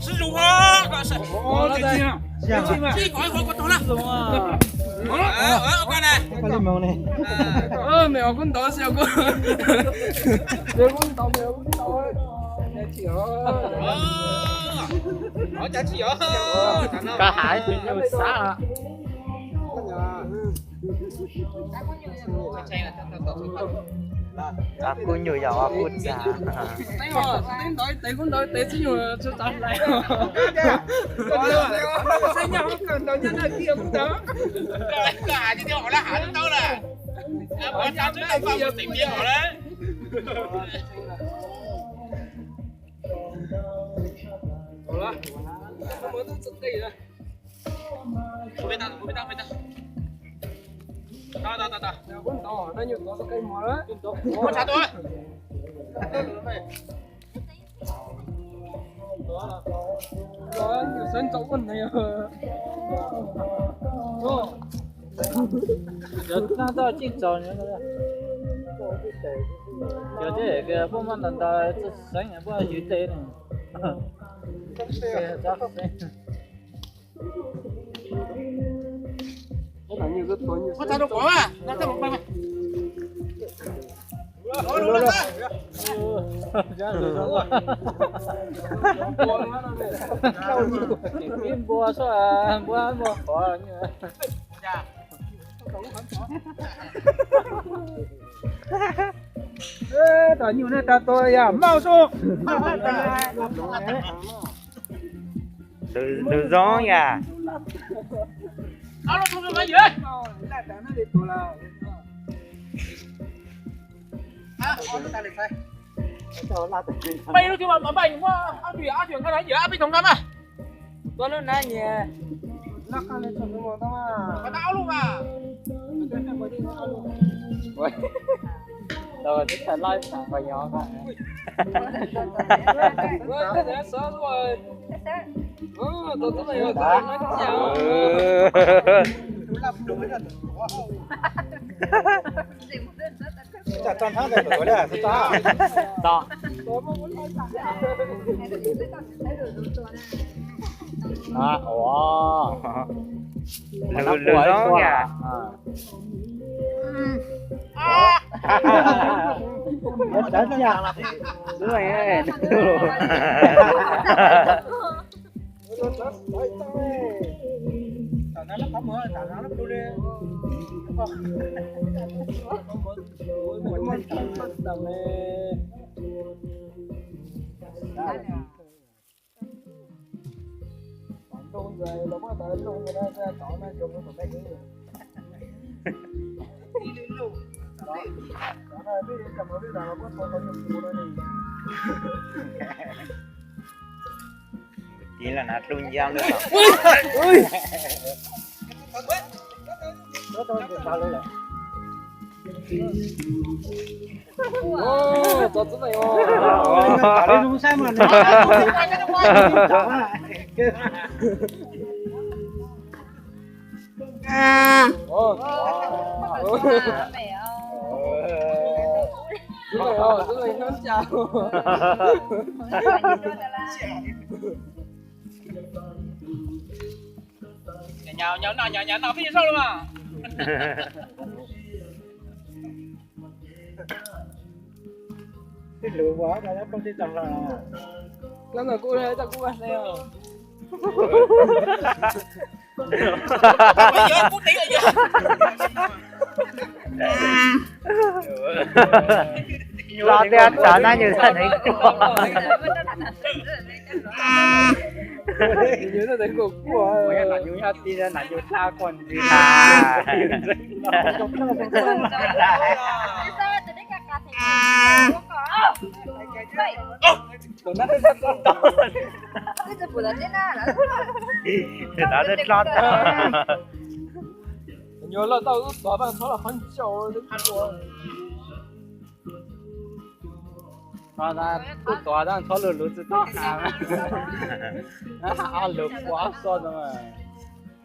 Sib zus, ib qhov ib qhov kom tau na. Ua li moos ne. Mej os kuv ntaus xwb os kuv. Mej os kuv ntaus, mej os kuv ntaus. Cas tsis yog? Koj hais tus nyuj sab. Kuv nyuj yog kuv txav. Teeb ntaus ib tes kuv ntaus ib tes xwb nyuj tsis txav hlais. Cov toj cij txaus, cov tej puab muab ntawd ntawd txawj seev puab yws tej ne. Ib npua xwb, npua npua qhov. Tom nyuj nej tau tua yog mauj sub. Lwm zoo yam. Tua lub nab nyias. Tau tib tag laib pom qhov nyob. Lwm zoo yam. Tiv los na dlu nca lawm. Nyav nyav noj nyav nyav noj peb yuav sau los mas. Tej lus uas nyob poob tib tog los. Koj ntawm kuv tau kuv vaj hle os. Los tias tsam na yus txhaj neeg kuaj. Yus yog nam yus yog tij, nam yus txhaj kuaj ntxiv na. Tus no twb tso tag. Nyuag loj tau lub tod paj txhob los qhov ncauj. Kuj tod tab txhob lug luv tsis tau. Lug pua ob xo no mas.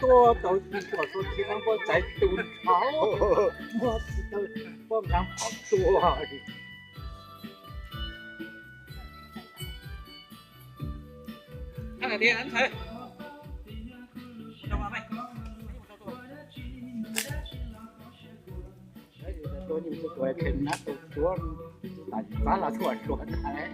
tuaj tau tsis pom txog tsis nab poj ntxhais tus nrho, muaj tsis tau poj nrab phom tua. Tua nab tus tuav, tab los tuaj tuav ntag.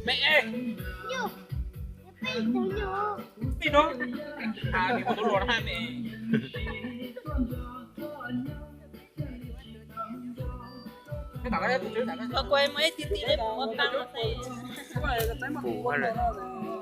Me, peb no, a, tus luas na me. Kuv muaj ib tug tib leb puv ua pab no xwb. Puv ha lawm.